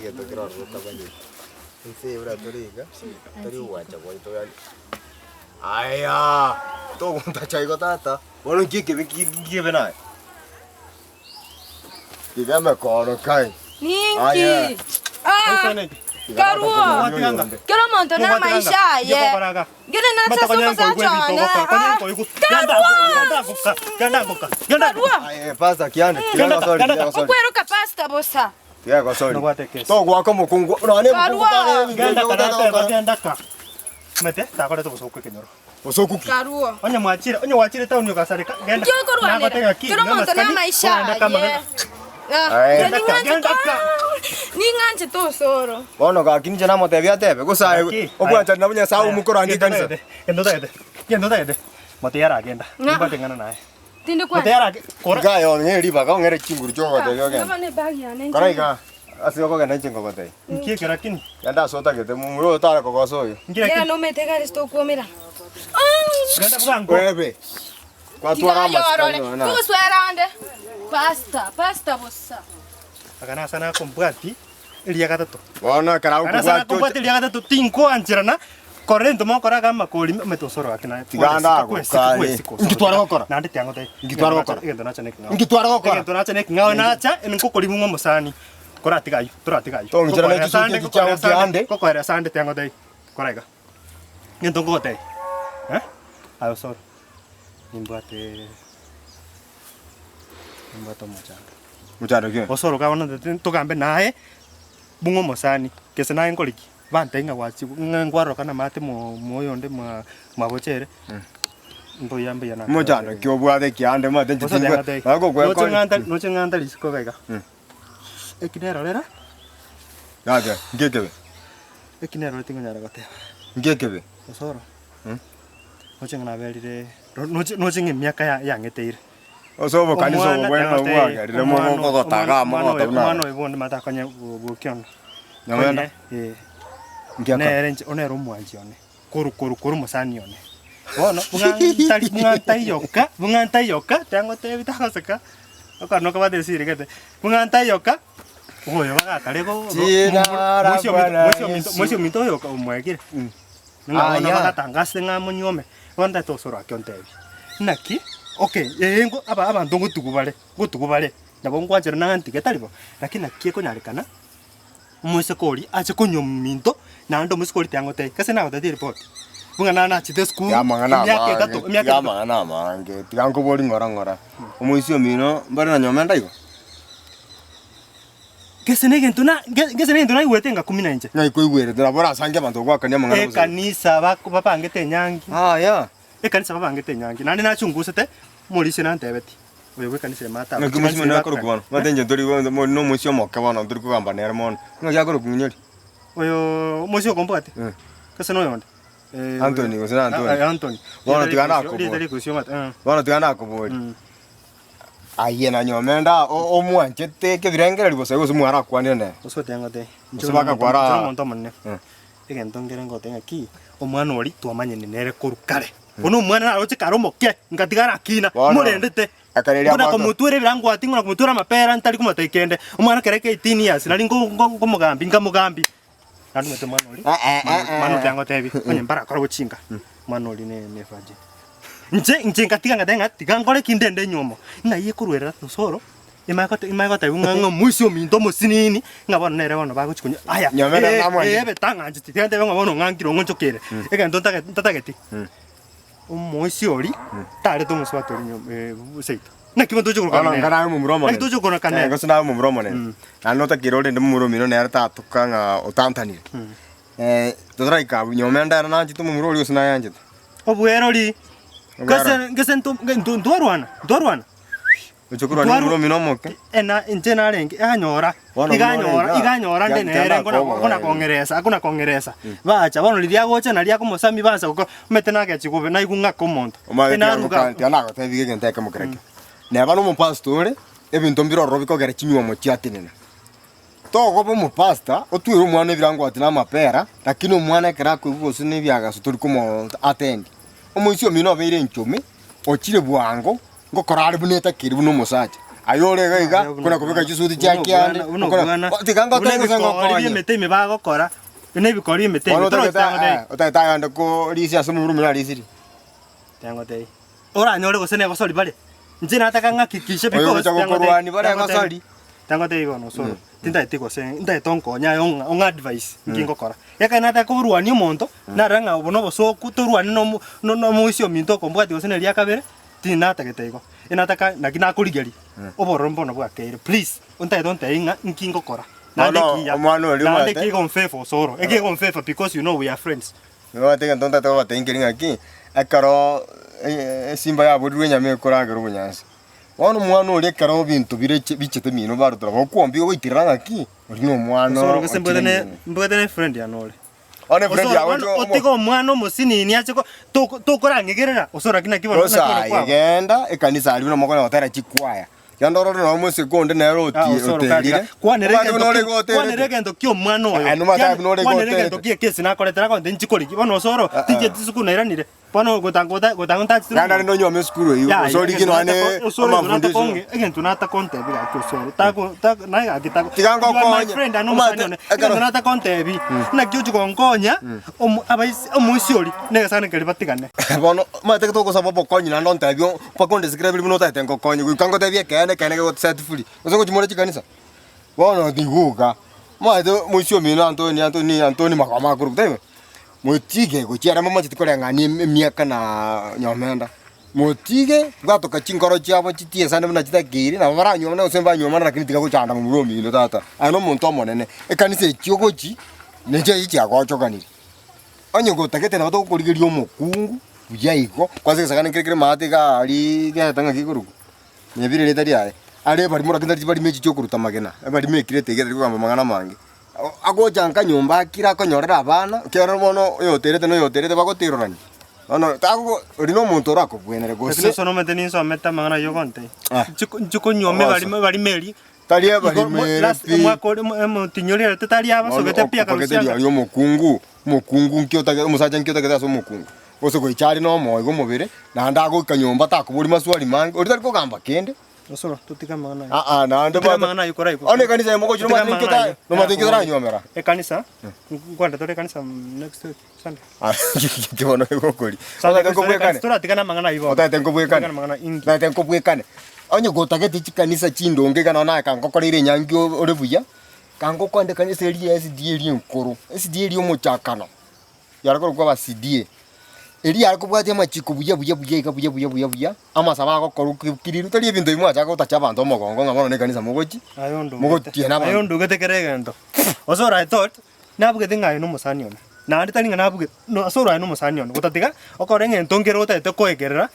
Egento kere ororo otabanyeti, ense eye buna tore iga, tari ogwancha gwaito yaani ayaa, togontacha igo tata, bono nki ekebe nki nki kebe naye? Tiga emekoro kai. Ninki? Ah, Karuo, kera omonto namaisha aye. Ngene nache ase omosacha one. Ah, Karuo! Karuo! Aye, pastor kiande, tiga gosori, tiga gosori. Okweroka pastor bosa. Tiga gosori. Togoaka omokungu, nonye omokungu kare ebinto Genda ebio ogotaka karate gokora. genda ka. Mete takorete obosoku ekenyoro. Bosoku ki? Karuo. Onye mwachire, onye gwachire town ogasareka, genda. Inki okorwanera? Nagotega ki? Kera omonto Namasikani, namaisha kogenda kama aye. genda. Ah, Aye. inche ning'anchete Genda ka. ning'anchete osoro. Bono gaki inche namotebia atebe, gose aye Gaki, obwanchani nabwo Nyasae omokorange ekanisa. Genda otagete, genda otagete. Motiga aragenda. Ng'a. Nimbwate ing'ana naye. Tindi kwana. Motiga arage, kora. Iga aye ong'e ribaga ong'ere chinguru chiogotebia ogende. Bono ebag yane inche. Kora iga, ase okogenda inche nkogotebia. Nki ekero lakini? Genda ase otagete, momura oyo tare kogosa oyo. Nki Gera lakini? nomete egari tokwomera. Genda bwango. Webe, kwatwara amasikani Tigayorore. nonya naye. Togoswera ande. Pastor, pastor bosa. Aka nase nakombwati eria gatato. Bono ekero Aka nase agokobwatia nakombwati eria gatato tinkoancherana korora into mokora iga amakori omanyete osoro gaki naye. Tiga ndagokanie. Inki tware gokora? Naende tiangotebi. Inki tware gokora? Egento nacha neking'ao. Inki tware gokora? Egento nacha neking'ao nacha nkokorimu ng'a omosani. Koratiga ayio, toratiga ayio. Tong'ichera ne Ngokoeresa chisuti ande, echi chiago ngokoeresa ande, kiande. ngokoeresa ande tiangotebi. Kora iga. Egento nkogotebia, eh, aye osoro, nimbwate nimbwate omochando. Mochando ki? Osoro iga bono ntete togambe naye, bung'a omosani, gese naye nkore ki? Bantebia ng'a gwachi ng'a nkwaroka namate mo moyonde mwa mwabochere, mbuya mbuya na Mochando ki obwate kiande omanyete inche Gose tingwe tiangotebi, nabo noche kokwekora. ng'a ntari noche ng'a ntari isiko iga iga, eki nerorera. Gaki, nki ekebe? Eki nero tingonyara goteba. Nki ekebe? Osoro, noche ng'a naberire, noche noche ng'a emiaka ya yang'eteire. Ase obokanisa obo Omwana bwene nabwo yang'oteire, bwagerire omwana mogotaga amo omwana mogota oyo buna omwana aba. oyo bono nimanyete akonye bokiondo. Nyamwenda? Konye, eh. Nki aka? Nere inche, nere omwanchi one, koru koru koru omosani one. Bono, buna ntari buna ntaiyoka, buna ntaiyoka, tiangotebi tagoseka, okoro nokobwate esiri gete, buna ntaiyoka. Oyo bagakare go Jina la mosio ominto Bwana mosio ominto Yesu. mosio ominto oyo omoegire. Ng'a Ah, bono yeah. bagatangasire ng'a monyuome, bono ntagete osoro ake ontebie, naki okay ee ngo aba abanto ngotugu bare ngotugu bare, nabo nkwanchera nang'a ntige tari bo, lakini naki ekonyarekana omoiseke oria ache konywa ominto naende omoiseke oria tiangotebia, gese nagotebirie eripoti, buna nare nachete esukuru Tiga amang'ana emiaka amange, etato emiaka tiga etato. amang'ana amange, tiga nkobori ng'ora ng'ora, omoisia omino mbare na nyomenda igo? Gese negento na ge- gese negento naigwete ngakumia na inche. Ng'ai koigwerete nabo orasange abanto goakania amang'ana bosa. Ekanisa bako babangete enyangi. Aya. Ekanisa babangete enyangi. Naende nachungusete, omorisia nantebeti, oyo bwa ekanisa eye mata Ng'aki omoisia omonene akorokwa bono? Omanyete inche ntori bo mo nomoisia omoke bono ntori kogamba nere mono. Ng'aki akorokwa ng'inyori? Oyo omoisia okombwate? Eh. Gese noyonde? Eh, Anthony gose na Anthony? Ah, Anthony. Bono Rieta tiga rikoisio- nakobori. Rieta rikoisio omanyete, eh. Bono tiga nakoboria. Mm. Aye na nyomenda omwanchete ekebirengererio gose gose mwarakwanire nere. Gose otiangote Gose bakakwara inche nomonto omonene Eh. egento nkere ngote ng'aki omwana oria twamanyene nere korwa kare bono omwana naroche kare omoke ngatiga arakina Bono, morendete ekero eria buna abwate- komotwera ebirangwati ng'ina komotwera amapera ntari komotebia kende omwana ekero eke 18 years nari nko- nko- nkomogambi nkamogambi naende omanyete omwana oria Eh, eh, eh, eh. mwana oria angotebi onye mbarakore gochinga omwana oria ne ne virgin. Inche inche ngatiga ngateba ng'a tiga nkore ki ndende enywomo, ng'ai ekorwerera osoro, emanye gote emanye gotebigwa ng'a ng'a omoisia ominto omosinini, ng'a bono nere bono bagochi konya aya Nyomenda eh namwanchete. eh ebe tang'ancheti, tiga ntebe ng'a bono ong'ankire ong'onchokere, egento ntagete ntatageti, omoisia oria, tarete omosubati oria nyomba seito. Naki bono toche Bono korokana nka nere? naye omomura Naki omonene. toche korokana Eh, nere? gose naye omomura omonene. Naende notakire orende momura omino nere tatoka ng'a otantanire. Totaraika abwo, nyomenda ere nanchete omomura oria gose nayanchete. Obwerori. Obwerori. Gese gese nto nto ntwarwana, ntwarwana. Oche korwania Ntwaru- omomura omino omoke. Ena inche narenge eganyora, Bono iga buna anyora, orenge iga anyora nde aa, nere kianda nkona akobogoria. nkona kong'eresa, akona kong'eresa. Bacha bono riria agocha naria akomosami bansa gokora, omanyete nagechi bobe naigwa ng'ake omonto. Omanyete Enaruga. tiga nagotebi egento ekemo kerekio. Neba na omopastor ore, ebinto mbire ororo bikogera chinywomo chiatenena. Togoba omopastor, otwere omwana ebirangwati na amapera, lakini omwana ekero akoigwa gose na ebiagaso tori komo atendi. Omoisia omino obeire enchome, ochire bwango, ngokora are buna etakeri buna omosacha. Aye ore iga iga, kona kobeka chisuti chia kiande, Buna okona- obwana, Bo- tiga buna ngotebie gose ebikori ngokonye. bi'emete ime bagokora, buna ebikori bi'emete Bono ime, torochi otagete tangotebie. eh, otagete agende korisia ase omomura omino arisirie. Tangotebie. Oranyore gose negosori bare, inche nataka ng'akikishe Oyo because ogocha tangotebie, gokorwania bare tangotebie, egosori. tangotebie bono osoro, tintageti gose ntagete onkonye aye ong'a ong'a advice nki ngokora. Ekero nataka korwania omonto, narora ng'a obo nobosoku torwane na omo no- no omoisia ominto okombwatia gose na eria kabere, tinatagete igo. Enataka naki nakorigeria, obororo mbono bwakeire, please, ontagete ontebie ng'a nki ngokora, naende Bono ekiya, omwana oria naende omanyete- ekegonfavour osoro, ekegonfavour because you know we are friends. Nigo egento ntagete kobatebia nkeri ng'aki, ekero esimba yaborirwe enyama ekoragera obonyansi, bono omwana oria ekero ebinto bire bichete mino barutera bokwombi ogoikerera ng'aki, oria na omwana Osoro gose ochire mbwate ne mino. mbwate ne friend yane ore. Bono efriend Osoro yago bono oche otige omwana omosinini ache ko toko tokorang'egerera osoro lakini naki bono Gose naki bono aye kwaba. genda ekanisa aria buna mokonya gotera chikwaya, genda orore nonye omosike onde nere Ah, otie osoro oterire, kariga. Kwanera omanyete egento buna ore ki- kwanera goterete. egento kia omwana oyo. Eh, nomanyete Kiana- buna ore Kwanera egento goterete. kia ekesi nakoretera akonte nchikorigi. Bono osoro Ah, ah. tincheti sukuru nairanire. Bono gotanga ota gotanga ntachete Genda rende onyuome esukuru eywo, Yaya, gose origie egento nonye nataka- osoro egento nataka amafundisho. onge- egento nataka ontebi gaki osoro tako tako naye gaki tako Tiga You are my ngokonye. friend and omosani Omanyete one. ekero- Egento nataka ontebi naki ochi gonkonya omo abaisi omoisia oria negesani keria batigane. Bono omanyete ekero togosaba obokonyi naende ontebie mpaka ondesikere biri buna otagete ngokonye goika ngotebie ekeene ekeene kegoset free. Gose ngochia more chikanisa? Bono tiguka, omanyete omoisia omino Antoni Antoni Antoni magoma akorokwa taibo? Motige gochia ere momacheti koreng'ania emiaka na nyomenda, motige bwatoka chinkoro chiabo chitiesane buna chitakeire, nabo baranyuomane gose mbanyuomane lakini tiga gochanda momura omino tata. Aye nomonto omonene, ekanisa echio ogochi, nechi echi chiagochokanire. Onye gotagete nabo togokorigeria omokungu buya igo, kwanza egesagane nkere kere maate iga aria gete ng'aki ekorokwa, nyebire erieta riaye, are ebarimo lakini tari chibarimo echi chiokoruta amagena, ebarimo ekirete iga etari kogamba amang'ana amange. Agocha nka nyomba akire akonyorera abana, ekiagera bono oyoterete na oyoterete bagoterorania. Bono tagogo oria na omonto orakobwenere Lakini gose ase nomanyete ninsomete amang'ana ayio ogontebia. Ah. Nchiku nchikonyuoma Ogosa. ebarimo ebarimo eria. Tari Igo ebarimo mo- ere last pi. omwaka oria omo- omotinyi oria erete tari Bono abasogete pi okobagete akarusia riaria omokungu, omokungu nki otagete omosacha nki otagete ase omokungu. Gose goicha are na omoyo omobere, naende agoika nyomba takoboria maswali mange, oria tari kogamba kende. Osoro, totige amang'ana ayio. Aa, naende Totige bado- amang'ana ayio koraigwa. One ekanisa eye mogochia Totige nomanyete ninki amang'ana ota- ayio. nomanyete ninki otaranywomera. Ekanisa, nkwenda tore ekanisa next week, Sunday. Ah, ki bono egokori. Sunday Otagete tore nkobwekane? ekanisa, toratigane amang'ana ayio bono. Otagete nkobwekane? Totigane amang'ana inki. Otagete nkobwekane? Onye gotagete chikanisa chindonge iga nonya naye kangokoreire enyangi o- ore buya, kangokwande ekanisa eria ya SDA eria enkoro, SDA eria omochakano, yare korokwa aba CDA. Eria yare kobwatia amachiko buya buya buya iga buya buya buya buya, amasabo agokorwa ki kiriru tari ebinto ebi mwachaka gotacha abanto omogongo ng'a bono na ekanisa mogochi, Aye ondugete. mogotiena Aye abanto. ondugete kera egento. Osoro I thought, nabugete ng'a aye na omosani one. Naende tari ng'a nabugete, no osoro aye na omosani one, gotatiga, okore egento nkere otagete koegerera.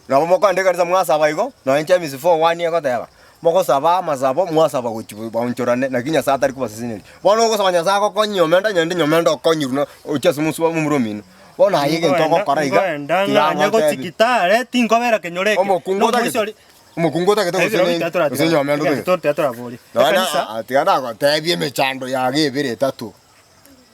Nabo mokoenda ekanisa mwasaba igo, nonye James 4:1 egoteba, mogosaba amasabo mwasaba gochia baonchorane, naki Nyasae atari kobaseseneria. Bono ogosaba Nyasae agokonye nyomenda nyende nyomenda okonyirwe na ochie ase omosubao momura omino. Bono aye egento ogokora iga, Nkoenda tiga ng'anye agotebi. gochia gitare, tinkobera kenyoro eke. Omokungu Na otagete omoisia oria- omokungu otagete gose ne gose nyomenda otagete. Toraboria. Nonya Ekanisa, aa tiga nagotebie emechando yago ebere etato.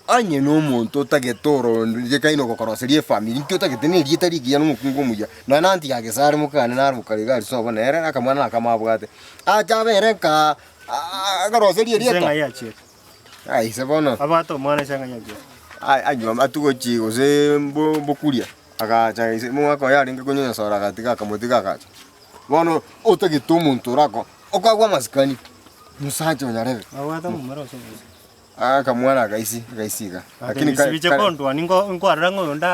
Onye nomonto otagete orondekaine ogokoroseria efamiri, inki otagete na erieta rigiya na omokungu omuya, nonya na aunty ya Gesare mokane naro mokare iga aria sobo nere na akamwana nakamo abwate, ache abere nkaa akoroserie ise erieta. ng'ai achiete? Aye ise bono, Abwate omwana ise ng'ai achiete? a- anywa atugochi gose mbo mbokuria, agacha ise omogaka oye arenge konyonyosora agatiga akamotiga agacha. Bono otagete omonto orako okagwa amasikani, mosacha onyarebe. Abwate omomura ase obosie. Akamwana agaisi agaisi iga. Lakini Ase biche kare- kondwani nko nkwarora ng'a oyonde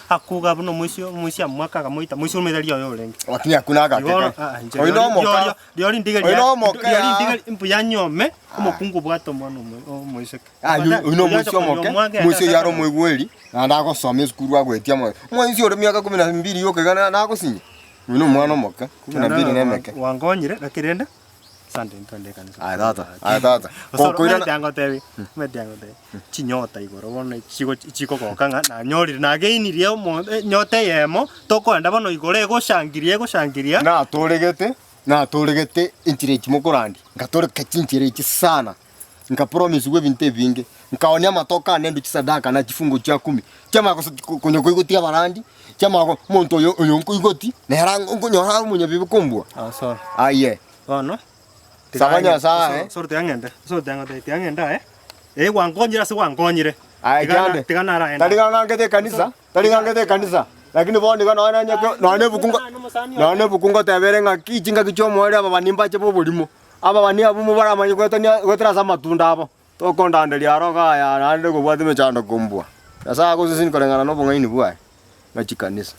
akuga buna omoisia omoisia mwaka akamoita moisia omanyete riria oyo orenge. Lakini akuna agake Igo kare. ah, inche Oyo riori- nomoka. riori- riori ndige Oyo ria- nomoka riori ya. ndige mbuya nyome omokungu obwate omwana omo- omoiseke. Ah, oyo oyo nomoisia omoke, omoisia oyio are omoigweri, naende agosoma esukuru agoetia amo. Omoisia ore miaka kumi na mbili yoka iga na- nagosinye. Oyo nomwana omoke, kumi na mbili na emeke. Wankonyire lakini rende Sunday ntwende ekanisa. Aye tata, aye tata. Osoro, Kokoirana- omanyete angotebi, omanyete angotebi, chinyota igoro bono chigo chikogoka ng'a nanyorire nageinirie omo enyota eyemo, tokoenda bono igoro egoshangiria egoshangiria. Natoregete, natoregete enchera echi mokorandia, nkatoreka chinchera echi sana, nkapromisigwa ebinto ebinge, nkaonia amatoke ane ndue chisadaka na chifungu chia kumi, chiamanya gose konya koigotia abarandi, chiamanya go omonto oyo oyo nkoigoti, nere ang nkonyora are omonyabibe kombua. Osoro. Aye. Bono, Saba Nyasae. Osoro tiga ng'ende, osoro tiga ng'ende, tiga ng'ende aye, eh gwankonyire ase gwankonyire, Aye tiga na kiande, tiga naraenda. tari ng'a ng'angete ekanisa, tari ng'angete ekanisa, lakini bono iga nonye nanye nonye na ebuku ngo nonye na ebuku ngoteba ere ng'aki chingaki chia omoerio ababani mbache ba oborimo, ababani abwo mobaramanye goetania goetera ase amatunda abo, tokondanderia aro iga aya naende kobwate emechando kombua. Nyasae agoseseni koreng'ana na obong'aini bwaye, ng'a chikanisa.